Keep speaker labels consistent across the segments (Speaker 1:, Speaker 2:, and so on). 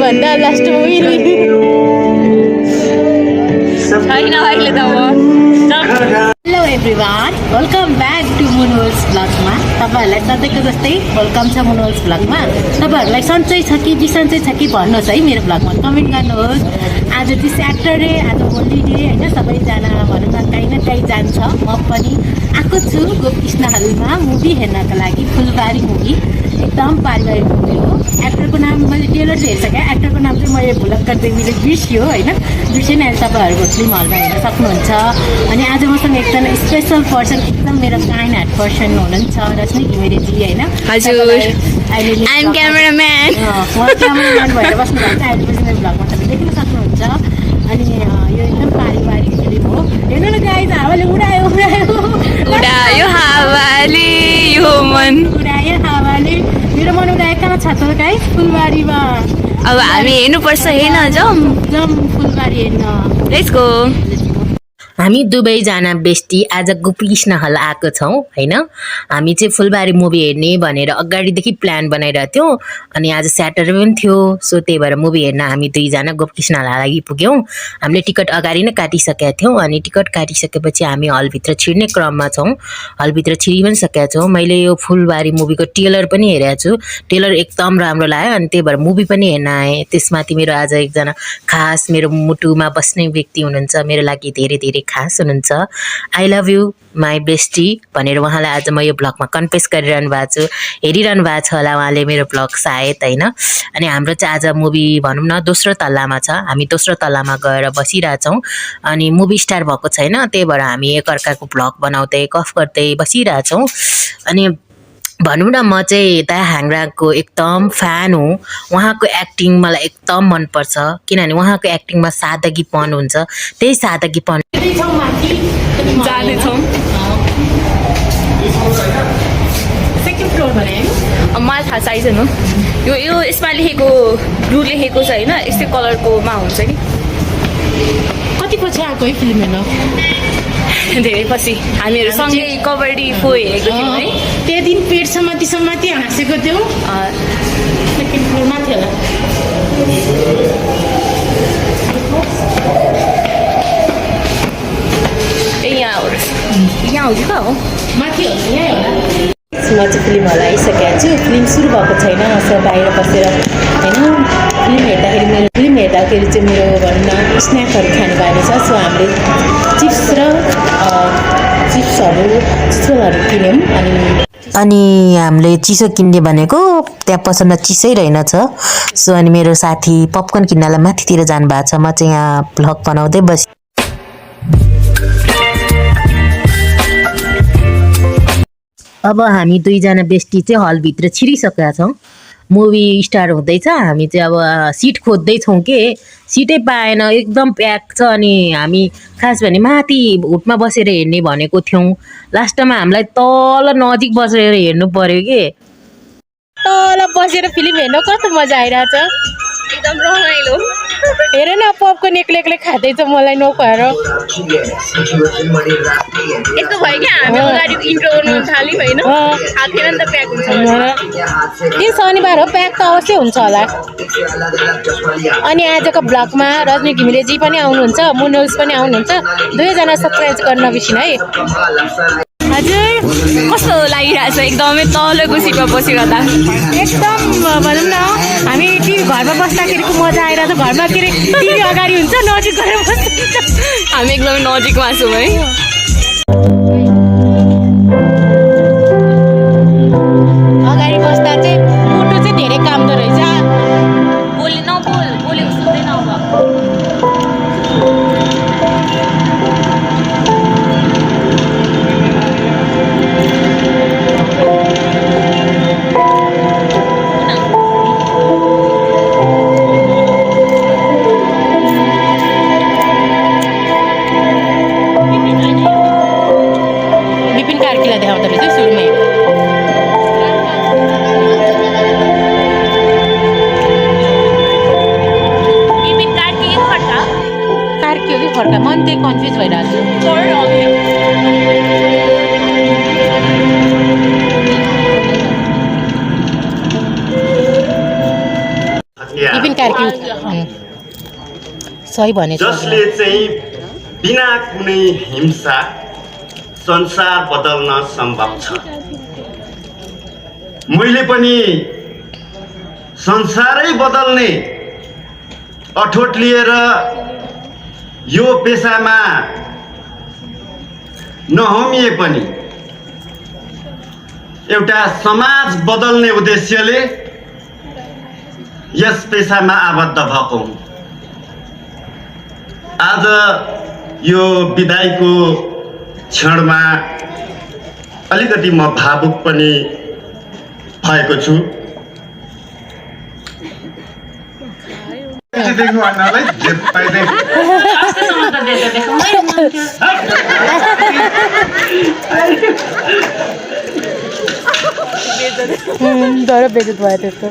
Speaker 1: भन्दा last movie छैन अहिले त hello everyone welcome back to मुनोल्स ब्लगमा तपाईहरुलाई सधैँको जस्तै वेलकम छ मुनोल्स ब्लगमा तपाईहरुलाई सन्चै छ कि बिसन्चै छ कि भन्नुहोस् है मेरो ब्लगमा कमेन्ट गर्नुहोस् आज चाहिँ स्याटरडे आज होलिडे हैन सबैजना भनौँ न कहीँ न कहीँ जान्छ म पनि आएको छु गोपकृष्ण हलमा मुभी हेर्नको लागि फुलबारी मुभी एकदम पारिवारिक मुभी हो एक्टरको नाम मैले टेलर चाहिँ हेरिसकेँ एक्टरको नाम चाहिँ मैले भुलक्कर देवीले बिर्स्यो होइन बिर्सेँ नि अहिले तपाईँहरूको फिल्म हलमा हेर्न सक्नुहुन्छ अनि आज मसँग एकजना स्पेसल पर्सन एकदम मेरो काइन्ड हार्ट पर्सन हुनुहुन्छ रश्मि घिमिरेजी होइन
Speaker 2: हजुर आई एम क्यामेराम्यान
Speaker 1: म क्यामेराम्यान भएर बस्नु भएको छ अहिले पछि मेरो भ्लगमा तपाईँ देख्न सक्नुहुन्छ अनि यो एकदम पारिवारिक फिल्म हो हेर्नु न गाइज हावाले उडायो
Speaker 2: उडायो हावाले यो मन
Speaker 1: उडायो हावाले मेरो मन उडायो कहाँ छ त गाइज फुलबारीमा
Speaker 2: अब हामी हेर्नुपर्छ हेर्न जाउँ
Speaker 1: फुलबारी हेर्न
Speaker 2: लेट्स गो
Speaker 3: हामी दुवैजना बेस्टी आज गोपकृष्ण हल आएको छौँ होइन हामी चाहिँ फुलबारी मुभी हेर्ने भनेर अगाडिदेखि प्लान बनाइरहेको थियौँ अनि आज स्याटरडे पनि थियो सो त्यही भएर मुभी हेर्न हामी दुईजना गोपकृष्ण हल आइपुग्यौँ हामीले टिकट अगाडि नै काटिसकेका थियौँ अनि टिकट काटिसकेपछि हामी हलभित्र छिर्ने क्रममा छौँ हलभित्र छिरि पनि सकेका छौँ मैले यो फुलबारी मुभीको ट्रेलर पनि हेरेको छु ट्रेलर एकदम राम्रो लाग्यो अनि त्यही भएर मुभी पनि हेर्न आएँ त्यसमाथि मेरो आज एकजना खास मेरो मुटुमा बस्ने व्यक्ति हुनुहुन्छ मेरो लागि धेरै धेरै खास हुनुहुन्छ I love you my bestie भनेर उहाँलाई आज म यो ब्लगमा कन्फेस गरिरहनु भएको छु हेरिरहनु भएको छ होला उहाँले मेरो ब्लग सायद होइन अनि हाम्रो चाहिँ आज मुभी भनौँ न दोस्रो तल्लामा छ हामी दोस्रो तल्लामा गएर बसिरहेछौँ अनि मुभी स्टार भएको छैन त्यही भएर हामी एकअर्काको ब्लग बनाउँदै गफ गर्दै बसिरहेछौँ अनि भनौँ न म चाहिँ दाया हाङ्राको एकदम फ्यान हो उहाँको एक्टिङ मलाई एकदम मनपर्छ किनभने उहाँको एक्टिङमा सादगीपन हुन्छ त्यही सादगीपन
Speaker 2: जाँदैछौँ
Speaker 1: सेकेन्ड फ्लोर भने
Speaker 2: मलाई थाहा छैन यो यसमा लेखेको ब्लू लेखेको छ होइन यस्तै कलरकोमा हुन्छ नि
Speaker 1: कति पछि आएको है फिल्म हेर्न
Speaker 2: धेरै पछि हामीहरू सँगै कबड्डी फो हेरेको थियौँ है
Speaker 1: त्यो दिन पेट समाति हाँसेको थियौँ सेकेन्ड फ्लोर माथि होला
Speaker 2: ए यहाँ हो कि कहाँ हो
Speaker 1: माथि हो यहीँ होला
Speaker 3: म चाहिँ फिल्म हल आइसकेको छु फिल्म सुरु भएको छैन सो बाहिर बसेर होइन फिल्म हेर्दाखेरि चाहिँ मेरो भनौँ न स्न्याक्सहरू खाने बानी छ सो हामीले चिप्स र चिप्सहरू किन्यौँ अनि हामीले चिसो किन्ने भनेको त्यहाँ पसलमा चिसै रहेनछ सो अनि मेरो साथी पपकर्न किन्नलाई माथितिर जानुभएको छ म चाहिँ यहाँ भ्लग बनाउँदै बसेँ अब हामी दुईजना बेस्टी चाहिँ हलभित्र छिरिसकेका छौँ मुभी स्टार्ट हुँदैछ हामी चाहिँ अब सिट खोज्दैछौँ के सिटै पाएन एकदम प्याक छ अनि हामी खास भने माथि हुटमा बसेर हेर्ने भनेको थियौँ लास्टमा हामीलाई तल नजिक बसेर हेर्नु पर्यो के
Speaker 1: तल बसेर फिल्म हेर्न कस्तो मजा आइरहेछ
Speaker 2: एकदम रमाइलो
Speaker 1: हेर न पपकर्न एक्लै खाँदैछ मलाई नखुवाएर
Speaker 2: यस्तो भयो क्या हामी अगाडि इन्ट्रो गर्नु थाल्यौँ होइन थाहा थिएन नि त प्याक हुन्छ
Speaker 1: दिन शनिबार हो प्याक त अवश्य हुन्छ होला अनि आजको ब्लगमा रश्मि घिमिरेजी पनि आउनुहुन्छ मुनोल्स पनि आउनुहुन्छ दुवैजना सब्सक्राइब गर्न नबिर्सिनु है
Speaker 2: हजुर कस्तो लागिरहेछ एकदमै तलको सिटमा बसिरहँदा
Speaker 1: एकदम भनौँ न हामी टिभी घरमा बस्दाखेरिको मजा आइरहेछ घरमा के अरे टिभी अगाडि हुन्छ नजिक गएर बस्छ
Speaker 2: हामी एकदमै नजिकमा छौँ है
Speaker 1: अगाडि बस्दा चाहिँ मुटु चाहिँ धेरै कामदो रहेछ
Speaker 2: बोलेको सुन्दैन अब
Speaker 1: विपिन कार्कीलाई देखाउँदो रहेछ सुरुमै कार्की हो कि खड्का म नि त्यही कन्फ्युज भइरहेको छु विपिन
Speaker 3: कार्की सही भनेछ
Speaker 4: जसले चाहिँ बिना कुनै हिंसा संसार बदल्न सम्भव छ। मैले पनि संसारै बदल्ने अठोट लिएर यो पेसामा नहोमिए पनि एउटा समाज बदल्ने उद्देश्यले यस पेसामा आबद्ध भएको हुँ। आज यो विदाईको क्षणमा अलिकति म भावुक पनि भएको छु। देख्नु भन्नालाई
Speaker 3: तर बेजत भयो त्यस्तो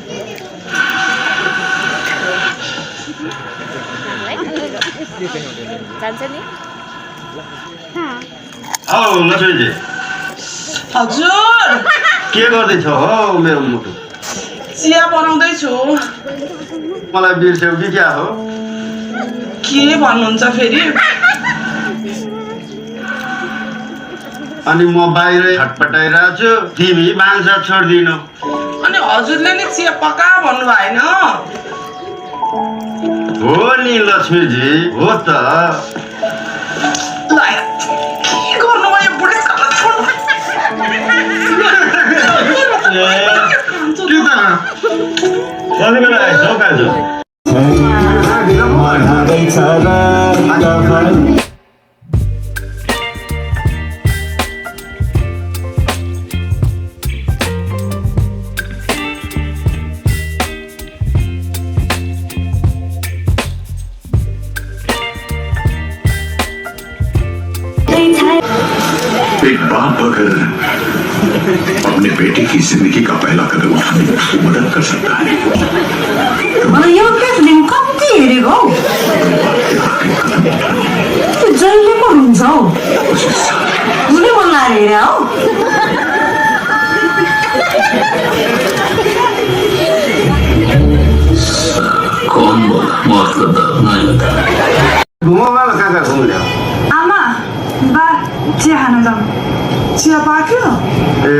Speaker 2: जान्छ नि
Speaker 4: हौ लक्ष्मीजी
Speaker 5: हजुर
Speaker 4: के गर्दैछौ हौ मेरो मुटु?
Speaker 5: चिया बनाउँदैछु।
Speaker 4: मलाई बिर्स्यौ कि क्या हो?
Speaker 5: के भन्नुहुन्छ फेरि?
Speaker 4: अनि म बाहिरै छटपटाइरहेको छु, तिमी भान्सा छोड्दिनौ।
Speaker 5: अनि हजुरले नि चिया पका भन्नु भएन?
Speaker 4: हो नि लक्ष्मीजी, हो त।
Speaker 5: के गर्नुभयो बुढेसकाललाई छोड्नु?
Speaker 4: के त कति बेला आइसौ काजु?
Speaker 6: एक बाप अगर अपने बेटे की जिंदगी का पहला कदम उठाने में उसकी मदद कर सकता है
Speaker 7: मलाई यो के फिल्म कति हेरेको हौ त्यो जहिले पो हुन्छ हौ हुने मन लागेर हौ
Speaker 6: कौन बोला मतलब नहीं बताया
Speaker 4: घुमाउला कहाँ घुम्ने?
Speaker 7: आमा बा चिया खान जाउँ चिया पाक्यो
Speaker 4: ए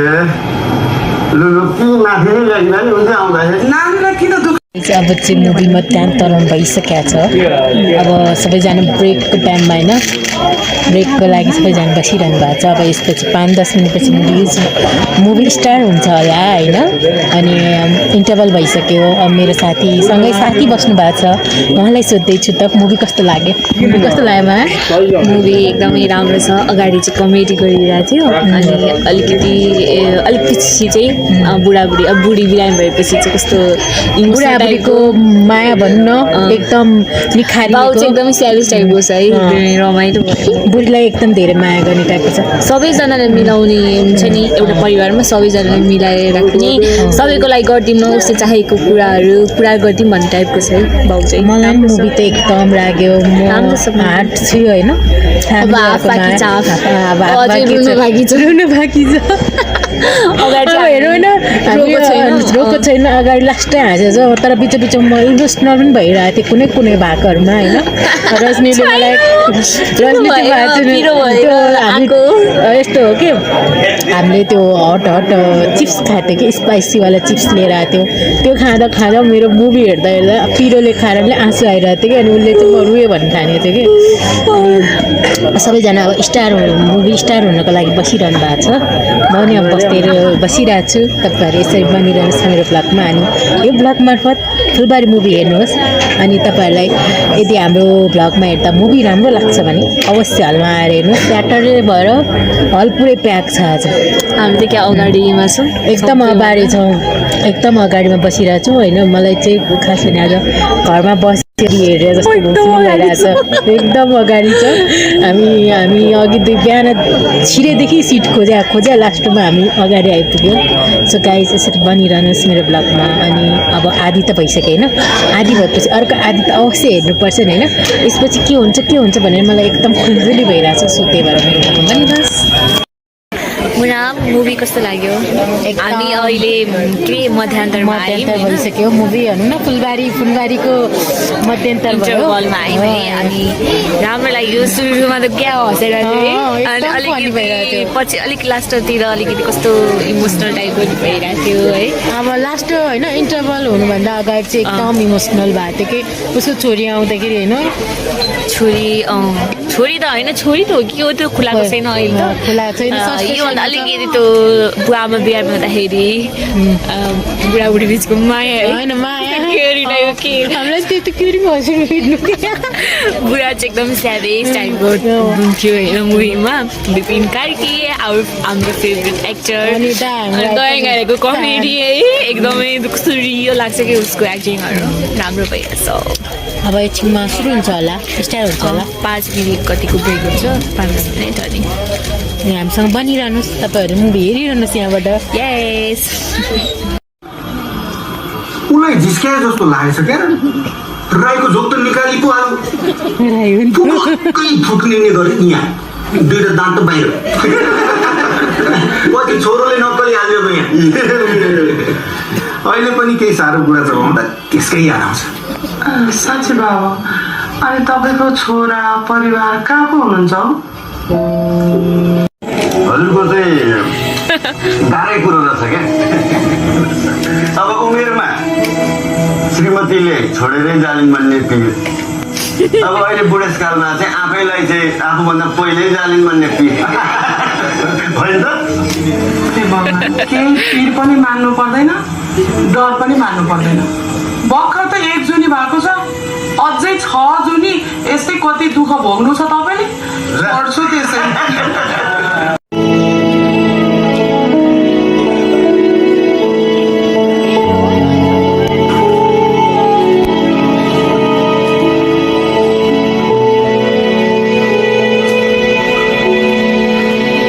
Speaker 4: लु कि माथि नै ल्याइदिँदा नि हुन्छ आउँदाखेरि।
Speaker 5: नानीलाई किन दुःख
Speaker 3: चाहिँ अब चाहिँ मुभीमा टाइम तराउनु भइसकेको छ। अब सबैजना ब्रेकको टाइममा होइन ब्रेकको लागि सबैजना बसिरहनु भएको छ। अब यसपछि 5-10 मिनटपछि मुभी स्टार्ट हुन्छ होला होइन। अनि इन्टरभल भइसक्यो। अब मेरो साथीसँगै साथी बस्नु भएको छ, उहाँलाई सोध्दैछु त मुभी कस्तो लाग्यो? मुभी कस्तो लाग्यो मा?
Speaker 2: मुभी एकदमै राम्रो छ। अगाडि चाहिँ कमेडी गरिरहेको थियो अनि अलिक पछि चाहिँ बुढाबुढी अब बुढी बिरामी भएपछि चाहिँ कस्तो
Speaker 3: बुढाबुढीको माया भन्न एकदम निखारी
Speaker 2: बाउ चाहिँ एकदमै स्यालिस टाइपको छ है, रमाइलो भयो।
Speaker 3: बुढीलाई एकदम धेरै माया गर्ने टाइपको छ।
Speaker 2: सबैजनालाई मिलाउने हुन्छ नि, एउटा परिवारमा सबैजनालाई मिलाएर राख्ने, सबैको लागि गरिदिउँ न उसले चाहेको कुराहरू पुरा गरिदिउँ भन्ने टाइपको छ है बाउ चाहिँ।
Speaker 3: मलाई मुभी त एकदम लाग्यो। म
Speaker 2: राम्रो छ।
Speaker 3: हार्ट छु होइन।
Speaker 2: अब हाफ बाँकी छ, अझै रुनु बाँकी छ। अगाडि
Speaker 3: अब हेरौँ होइन रोको छैन अगाडि लास्टै हाँसेछ। तर बिच बिचमा म इमोसनल पनि भइरहेको थिएँ कुनै भागहरूमा होइन। रजनीले मलाई यस्तो हो कि हामीले त्यो हट चिप्स खाएको थियो कि स्पाइसीवाला चिप्स लिएर आएको थियो। त्यो खाँदा मेरो मुभी हेर्दा पिरोले खाएर आँसु आइरहेको थियो कि। अनि उसले चाहिँ म रुएँ भन्ने ठानेको थियो कि। सबैजना अब मुभी स्टार हुनको लागि बसिरहनु भएको छ। म नि अब बसिरहेको छु। तपाईँहरू यसरी बनिरहनुहोस् मेरो ब्लगमा। अनि यो ब्लग मार्फत फुलबारी मुभी हेर्नुहोस्। अनि तपाईँहरूलाई यदि हाम्रो ब्लगमा हेर्दा मुभी राम्रो लाग्छ भने अवश्य हलमा आएर हेर्नुहोस्। स्याटरडे भएर हल पुरै प्याक छ आज।
Speaker 2: हामी त क्या अगाडिमा छौँ,
Speaker 3: एकदम अगाडि छौँ, एकदम अगाडिमा बसिरहेको छु होइन। मलाई चाहिँ खास होइन आज घरमा हेरेर जस्तो भइरहेको छ। एकदम अगाडि छ हामी अघि बिहान छिरेदेखि सिट खोज्या लास्टमा हामी अगाडि आइपुग्यौँ। सो गाइस यसरी बनिरहनुहोस् मेरो ब्लगमा। अनि अब आधी त भइसक्यो होइन। आधी भएपछि अर्को आधी त अवश्य हेर्नुपर्छ नि होइन। यसपछि के हुन्छ भनेर मलाई एकदम खुल्दुली भइरहेको छ। सो त्यही भएर मेरो ब्लगमा बनिरहोस्।
Speaker 2: सम्झना मुभी कस्तो लाग्यो हामी अहिले के मध्यान्तरमा
Speaker 1: मध्यान्तर भइसक्यो मुभी भनौँ न फुलबारीको मध्यान्तर भयो
Speaker 2: इन्टरभलमा आयौँ है अनि राम्रो लाग्यो सुरुमा त क्या हँसेर
Speaker 1: एकदम
Speaker 2: अनि
Speaker 1: funny भइरहेको थियो।
Speaker 2: पछि अलिक लास्टतिर अलिकति कस्तो इमोसनल टाइपको भइरहेको थियो है
Speaker 1: अब लास्ट होइन इन्टरभल हुनुभन्दा अगाडि चाहिँ एकदम इमोसनल भएको थियो कि उसको छोरी आउँदाखेरि होइन
Speaker 2: छोरी त होइन छोरी त हो कि हो त्यो खुलाएको छैन अहिले त
Speaker 1: खुलाएको छैन, suspension
Speaker 2: योभन्दा
Speaker 1: छ।
Speaker 2: अलिकति त्यो बुवामा बिहारमा हुँदाखेरि बुढाबुढी बिचको माया है
Speaker 1: होइन माया
Speaker 2: केरी टाइपको के
Speaker 1: हामीलाई त्यो त क्युरिङ भइसक्यो हिँड्नु
Speaker 2: बुढा चाहिँ एकदम स्याभेज टाइपको हुन्थ्यो होइन मुभीमा विपिन कार्की हाम्रो फेभरेट एक्टर
Speaker 1: अनि त हामीलाई
Speaker 2: दयाको कमेडी है एकदमै कस्तो रियल लाग्छ कि उसको एक्टिङहरू राम्रो भइरहेछ
Speaker 1: अब एकछिनमा सुरु हुन्छ होला स्टार्ट हुन्छ होला
Speaker 2: 5 मिनट कतिको ब्रेक हुन्छ 5 मिनट अनि
Speaker 1: अनि हामीसँग बनिरहनुहोस् तपाईँहरू मुभी हेरिरहनुहोस् यहाँबाट
Speaker 2: यस
Speaker 8: उसलाई झिस्क्याए जस्तो लागेछ क्या राईको झोक त निकाली पो हाल्नु फुक्कै फुक्लिने गरे यहाँ दुईटा दाँत त बाहिर कति छोरोले नक्कली हाल्यो यहाँ अहिले पनि केही साह्रो कुरा छ भन्दा त्यसकै याद आउँछ
Speaker 5: साँच्ची बाबा अनि तपाईँको छोरा परिवार कहाँ पो हुनुहुन्छ हौ
Speaker 4: हजुरको चाहिँ गाह्रै कुरो रहेछ क्या अब उमेरमा श्रीमतीले छोडेरै जालिन् भन्ने पिर अब अहिले बुढेसकालमा चाहिँ आफैलाई चाहिँ आफूभन्दा पहिल्यै जालिन् भन्ने पिर होइन त
Speaker 5: हे भगवान् केही पिर पनि मान्नु पर्दैन डर पनि मान्नु पर्दैन भर्खर त 1 जुनी भएको छ अझै 6 जुनी यस्तै कति दुःख भोग्नु छ तपाईँले पढ्छु त्यसै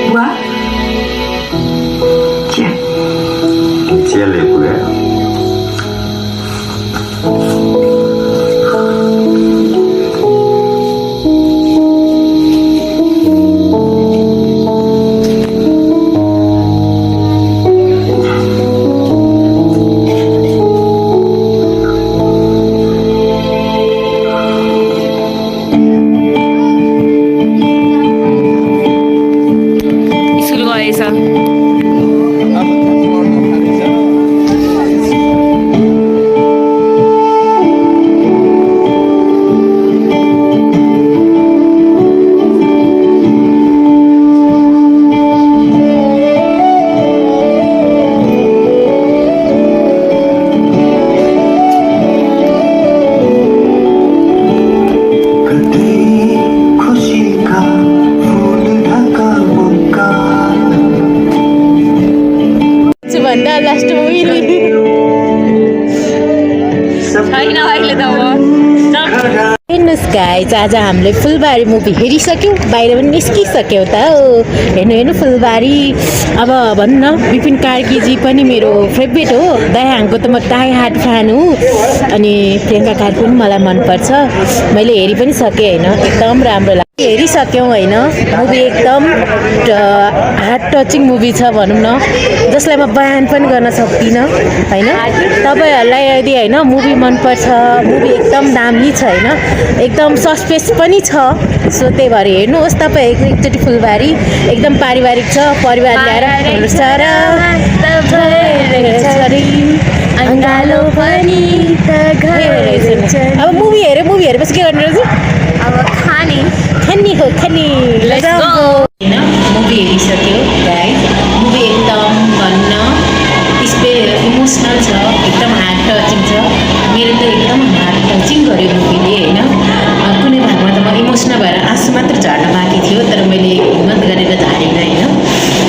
Speaker 7: बुवा चिया
Speaker 4: चियाले पुग्यो
Speaker 2: स्कुल गएछ
Speaker 8: खुशी का फूल ढका मौका
Speaker 1: भन्दा लास्ट मुभी
Speaker 2: छैन अहिले त
Speaker 1: हेर्नुहोस् गाइज आज हामीले फुलबारी मुभी हेरिसक्यौँ बाहिर पनि निस्किसक्यौँ त हो हेर्नु फुलबारी अब भनौँ न विपिन कार्कीजी पनि मेरो फेभरेट हो दयाहाङको त म डाई हार्ट फ्यान हो अनि प्रियङ्का कार्की पनि मलाई मनपर्छ मैले हेरि पनि सकेँ होइन एकदम राम्रो लाग्यो हेरिसक्यौँ होइन मुभी एकदम हार्ट टचिङ मुभी छ भनौँ न जसलाई म बयान पनि गर्न सक्दिनँ होइन तपाईँहरूलाई यदि होइन मुभी मनपर्छ मुभी एकदम दामी छ होइन एकदम सस्पेन्स पनि छ सो त्यही भएर हेर्नुहोस् तपाईँहरूको एकचोटि फुलबारी एकदम पारिवारिक छ परिवार ल्याएर हेर्नुहोस् अङ्गालो पनि अब मुभी हेरेपछि के गर्ने रहेछ
Speaker 2: अब
Speaker 1: खानी हो खानी होइन मुभी हेरिसक्यो गाइस मुभी एकदम भन्न इमोसनल छ एकदम हार्ट टचिङ छ मेरो त एकदम हार्ट टचिङ गर्यो मुभीले होइन कुनै भागमा त म इमोसनल भएर आँसु मात्र झर्न बाँकी थियो तर मैले हिम्मत गरेर झारिनँ होइन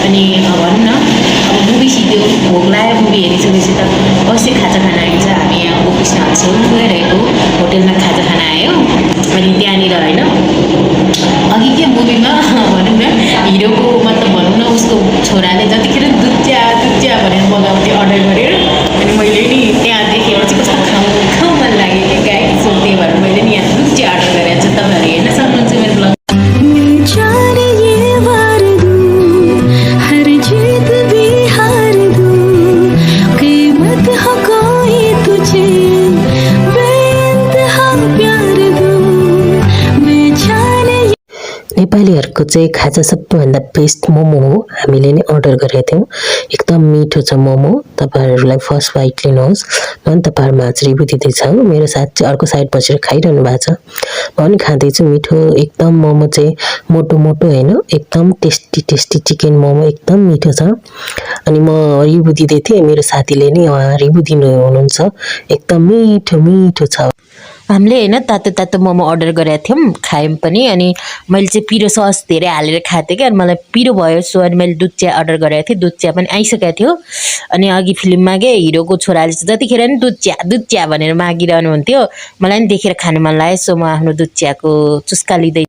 Speaker 1: अनि भनौँ न अब मुभी सिक्यो भोक लाग्यो मुभी हेरिसकेपछि त अवश्य खाजा खान आइन्छ हामी यहाँ गोकृष्ण हलसम्म गइरहेको होटेलमा खाजा खान आयो अनि त्यहाँनिर होइन अघि के मुभीमा भनौँ न हिरोको मतलब भनौँ न उसको छोराले जतिखेर दुध चिया भनेर मगाउँथ्यो अर्डर गरेर अनि मैले नि त्यहाँ देखेर चाहिँ कस्तो खाउँ मन लाग्यो कि गाई सो त्यही भएर मैले नि यहाँ दुध चिया अर्डर गरेर चाहिँ तपाईँहरू हेर्न सक्नुहुन्छ मेरो ब्लग
Speaker 3: नेपालीहरूको चाहिँ खाजा सबैभन्दा बेस्ट मोमो हो हामीले नै अर्डर गरेका थियौँ एकदम मिठो छ मोमो तपाईँहरूलाई फर्स्ट बाइट लिनुहोस् म पनि तपाईँहरूमा आज रिभ्यू दिँदैछु मेरो साथ चाहिँ अर्को साइड बसेर खाइरहनु भएको छ म पनि खाँदैछु मिठो एकदम मोमो चाहिँ मोटो मोटो होइन एकदम टेस्टी टेस्टी चिकन मोमो एकदम मिठो छ अनि म रिभ्यू दिँदै थिएँ मेरो साथीले नै उहाँ रिभ्यू दिनु हुनुहुन्छ एकदम मिठो मिठो छ हामीले होइन तातो तातो मोमो अर्डर गरेका थियौँ खायौँ पनि अनि मैले चाहिँ पिरो सस धेरै हालेर खाएको थिएँ क्या अनि मलाई पिरो भयो सो अनि मैले दुध चिया अर्डर गरेको थिएँ दुध चिया पनि आइसकेको थियो अनि अघि फिल्ममा के हिरोको छोराले चाहिँ जतिखेर नि दुध चिया भनेर मागिरहनु हुन्थ्यो मलाई पनि देखेर खानु मन लाग्यो सो म आफ्नो दुध चियाको चुस्का लिँदै